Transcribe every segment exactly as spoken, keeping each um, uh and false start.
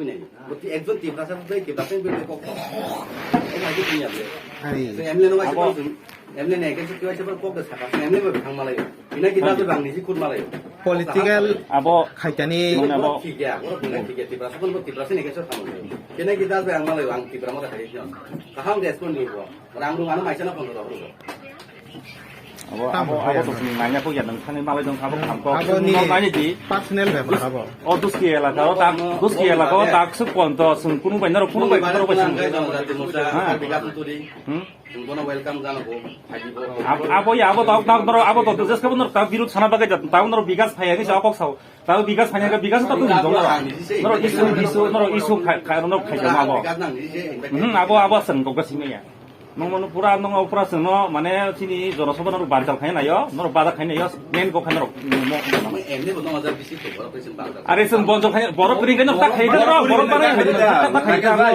tubui nai. Boti ekjon Tiprasa bai Tiprasa bai kok. Ena ki punya bole. Hai. So M L A no bai Abo- Tiprasa, M L A ne ke kiwa se kok de saka. M L A bai thang malai. Ina ki da bai ang niji kut malai. Political Abo- khaitani Nung abo- Thik ya, oro thik ya, Tiprasa kon Tiprasa ne ke so thang malai. Ina ki da bai ang malai ang Tiprasa mo da khai. Kaham respond ni ko. Rang rung ano maisa na pondro rok. Abo, Tamo abo, abo kaya to na. Sini nanya ko ya nang thani malai dong abo kham ko. Abo ni Nang nanya di. Personal bepar abo. O Duski elaka o tak, Duski elaka o tak suk pon to sung kunu bai naro kunu bai kunu bai sung. Ha. Hmm? Sung kono welcome jano ko. Abo, abo ya abo tak tak naro abo to just ka naro tak birut sana bagai jat tak naro bigas phai agi sa kok sao. Tak bigas phai agi bigas ta tu jong naro. Naro isu isu naro isu khai khai naro khai jama abo. Hmm, abo abo sang kok ka sing ya. Nong mano pura, nong pura chwngno, mane, chini Jona Sabha norok barjal khai naio, norok bada khai naio, main kok khai norok, mo-, mo-, Emni bo nong hajar bisi to, borok koi chwng bangsa. Are chwng bonjol khai, borok kwrwi khai norok ta khai da, borok bada khai da, ta khai da.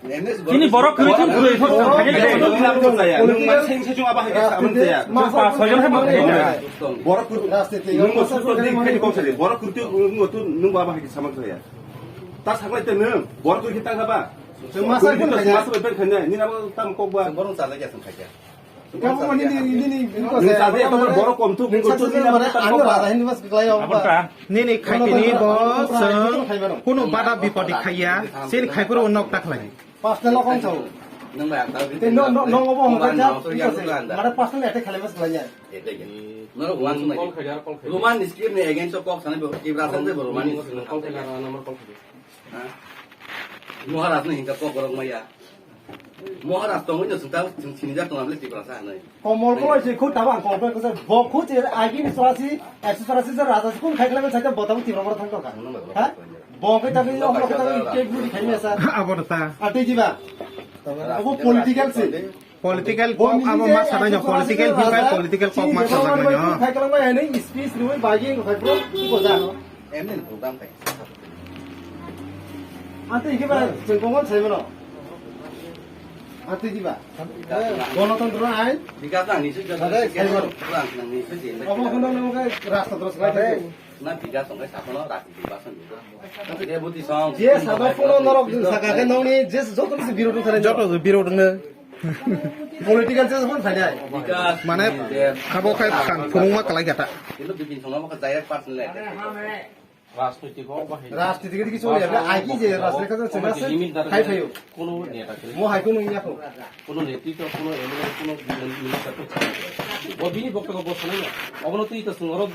Emni Chini borok kwrwi thung kwrwi thung khai da. Nung man sing se chung aba hai ke samang saya. Chung pa soi jon hai ma khai da. Borok kwrwi, nung mo suk to di khai di kok sari. Borok kwrwi tu nung tu nung aba hai ke samang saya. Ta saklai te nung, borok kwrwi tang ba. Chwng masa bai phai nai. Masa bai phai nai. Nini abo tam kok ba. Borok chajak ya song khaikya. Kamo nini, nini, nini, Nini chajak ya to borok kom tu, nini kom tu, nini abo tam kok ba. Raja hindi mas klai abo ba. Nini khaikini bo chwng kuno bada bipodi khaiya, sin khaipuru nok ta khlai. Personal kong chau. Nang bai ang ta. Te no, no, no, obo hongkha ja. Mara personal attack khlai mas klai ya. Roman script ni against kok sanai bo, Tiprasa te bo Roman script ni kok. Maharaj no hinka kok borok maya. Maharaj tongwi no chwng ta chwng sinijak tong amle Tiprasa hinwi. Komol ko se khut tabo ang komol ko se bo khut se agi ni sorasi, ekso sorasi se raja se kun khai khlai sai ta botabo Tipra boro thang ka. Ha? Bo ke ta yo mo ke ta ke buri khai me sa. Abo ta. Ate jiba. Abo political se. Political kok abo ma sanai no, political hibai political kok ma sanai no. Khai khlai ma hinwi speech rwi bagi khai bro ko ja. Emni program khai. Ante iki ba chengkong sai mano. Ante iki ba. Golotontro ain. Bikas na nisu jada. Abo kono nang kai rasta terus lai. Na bikas nang kai sakono rasti bikas nang. Ante dia buti song. Je sabo kono norok saka ke nongni je joto se birod thare. Joto birod ne. Political se phone phai dai. Bikas. Mane khabo khai phang phunungma kalai gata. Itu bikin song apa ke direct personal. Rajniti kok bahai. Rajniti kok bahai. Rajniti kok bahai. Ai ki je rajniti kok bahai. Hai phayo. Kono neta kre. Mo hai kono ya ko. Kono netri to kono M L A kono minister to chai. Bo bini bokto ko bo sanai na. Obono twi to sungoro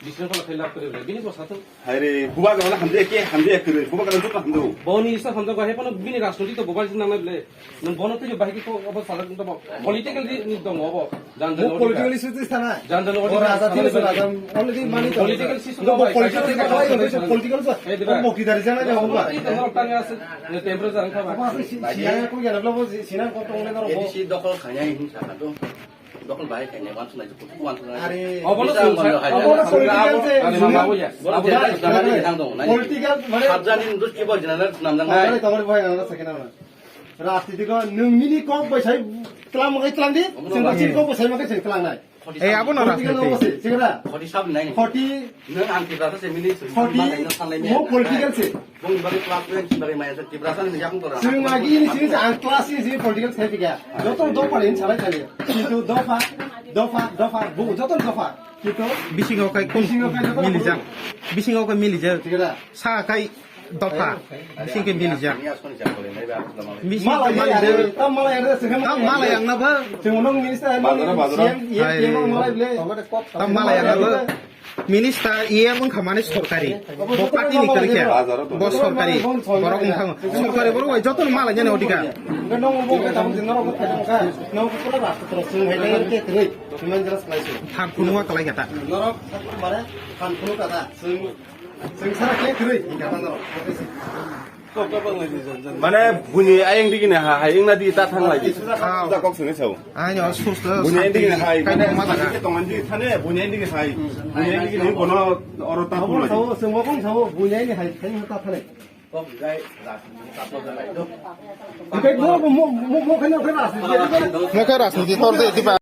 bisne kono khailap kre. Bini bo sato. Hai re, buba ga wala hamje ke hamje kre. Buba ga to hamdo. Bo ni isa hamdo ga he kono bini rajniti to buba jin na le. Nwng bono twi bahai khe kok obo sajak wng tongmo. Political ni tongo obo. Jan jan. Bo political issue twi sana. Jan jan. O raja twi raja already mani to. Political issue no, bo political issue. Political issue. Eh, diba? Bo kidari jana ja hoba. Ito norok tang ase, temperature ang khaba. Siya ko ya lo bo sina ko tong le norok. A D C dokol khanya hin sana to. Dokol bahai khanya wan sunai ko wan sunai. Are. Obo no political se. Political mane. Sabjani ndus ki bo jana nam jang nai. Tamar bahai na sakena. Rajniti ko nwng nini kok bai sai tlang makai tlang di, chwng bai chini kok bai sai makai chwng tlang nai. Eh, abo no political rajniti. Obo se, chwng ra. Khoti sab nai. Khoti. Nwng ang Tiprasa se mini. Khoti. Mo political se. Bung bari class twenty bari maya se Tiprasa ni yakung tora. Chwng agi ni sini ang class ni sini political sai tiga. Joto dopa ni salai tali. Kintu dopa, dopa, dopa, bu joto dopa. Kintu bisingo kai kun bisingo kai joto milijak. Bisingo kai milijak. Chwng ra. Sa kai Dopha. Bising ke milijak. Bising ke milijak. Tam mala yang na ba. Tam mala yang na ba. Minister E M wngkha mane sorkari. Bo party ni kwrwi khe. Bo sorkari. Borok wngkha. Sorkari borok bai joto no mala yang na odika. Than phunua kalai kata. Than phunua kata. Chwng sara khe kwrwi, hingkha tano. Mane, buini ayang digi na ha, hai wngna di ta thang lai di. Ah. Suda kok sini sao. Ani o susto. Buini ayang digi na hai, kai mane, ma daga. Tong ani thane, buini ayang digi hai. Buini ayang digi ni kono oro ta thang lai. Sao, sao, sao, buini ayang hai, kai ta thang lai. Kok gai, ras, ta thang lai do. Kai mo, mo, mo, mo, kai no, kai ras. Mo kai ras ni tor de, di ba.